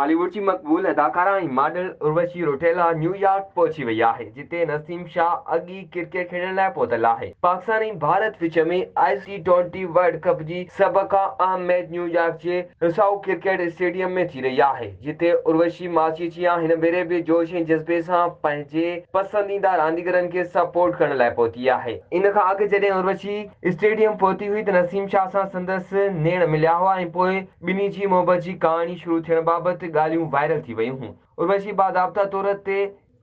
بالي wood جي مقبول اداڪارا ۽ ماڊل اروشي روٽيلا نيويارڪ پهچي وئي آهي، جتي نسيم شاهه اڳ ئي ڪرڪيٽ کيڏڻ لاء پهتل آهي. پاڪستان ۽ ڀارت وچ ۾ I C twenty world cup جي سڀ کان اهم ميچ نيويارڪ جي نسائو ڪرڪيٽ اسٽيڊيم ۾ ٿي رهي آهي، جتي اروشي ماضيء جيان هن ڀيري به جوش ۽ جذبي سان پنهنجي پسنديده رانديگرن کي سپورٽ ڪرڻ لاء پهتي آهي. ان کان اڳ جڏهن اروشي اسٽيڊيم پهتي هئي ته نسيم شاهه سان سندس نيڻ مليا هئا ۽ پوء ٻنهي جي محبت جي ڪهاڻي شروع ٿيڻ بابت ڳالهيون وائرل ٿي ويون هيون. اروشي باضابطا طور تي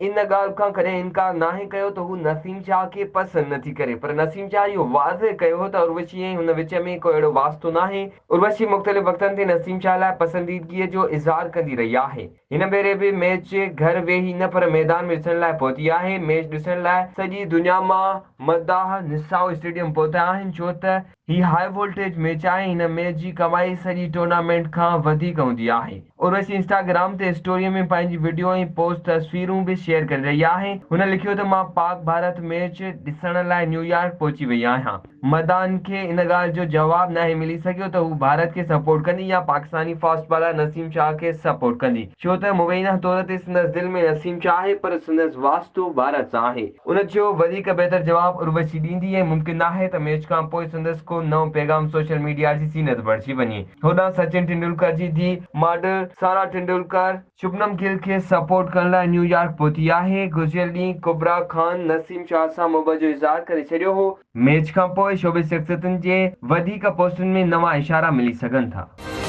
ان ڳالهه کان ڪڏهن انڪار ناهي ڪيو ته هو نسيم شاهه کي پسند نٿي ڪري پر نسيم شاهه اهو واضح ڪيو هو ته اروشي ۽ هن وچ ۾ ڪو اهڙو واسطو ناهي. اروشي مختلف وقتن تي نسيم شاهه لاء پسنديدگيء جو اظهار ڪندي رهي آهي. هن ڀيري به ميچ گهر ويهي نه پر ميدان ۾ ڏسڻ لاء پهتي آهي. ميچ ڏسڻ لاء سڄي دنيا مان مداح نسائو اسٽيڊيم پهتا آهن ڇو ته هي هاء وولٽيج ميچ آهي، هن ميچ جي ڪمائي سڄي ٽورنامينٽ کان وڌيڪ هوندي آهي. اروشي انسٽاگرام تي اسٽوري ۾ پنهنجي وڊيو ۽ پوسٽ تصويرون به شيئر ڪري رهي آهي. هن لکيو ته مان پاڪ ڀارت ميچ ڏسڻ لاء نيويارڪ پهچي وئي آهيان. مداحن کي ان ڳالهه جو جواب ناهي ملي سگهيو ته هو ڀارت کي سپورٽ ڪندي يا پاڪستاني فاسٽ بالر نسيم شاهه کي سپورٽ ڪندي ڇو ته مبينا طور تي سندس دل ۾ نسيم شاهه آهي پر سندس واسطو ڀارت سان آهي. ان جو وڌيڪ بهتر جواب اروشي ڏيندي ۽ ممڪن ناهي ته ميچ کان پوء سندس ڪو نئون پيغام سوشل ميڊيا جي زينت بڻجي وڃي. هوڏانهن سچن ٽنڊولڪر جي ڌيء ماڊل سارا ٽنڊولڪر، شبنم گل کي سپورٽ ڪرڻ لاء نيويارڪ پهتي آهي. گذريل ڏينهن ڪبريٰ خان نسيم شاهه سان محبت جو اظهار ڪري ڇڏيو هو. ميچ کان پوء شوبز شخصيتن جي وڌيڪ پوسٽن ۾ نوان اشارا ملي سگهن ٿا.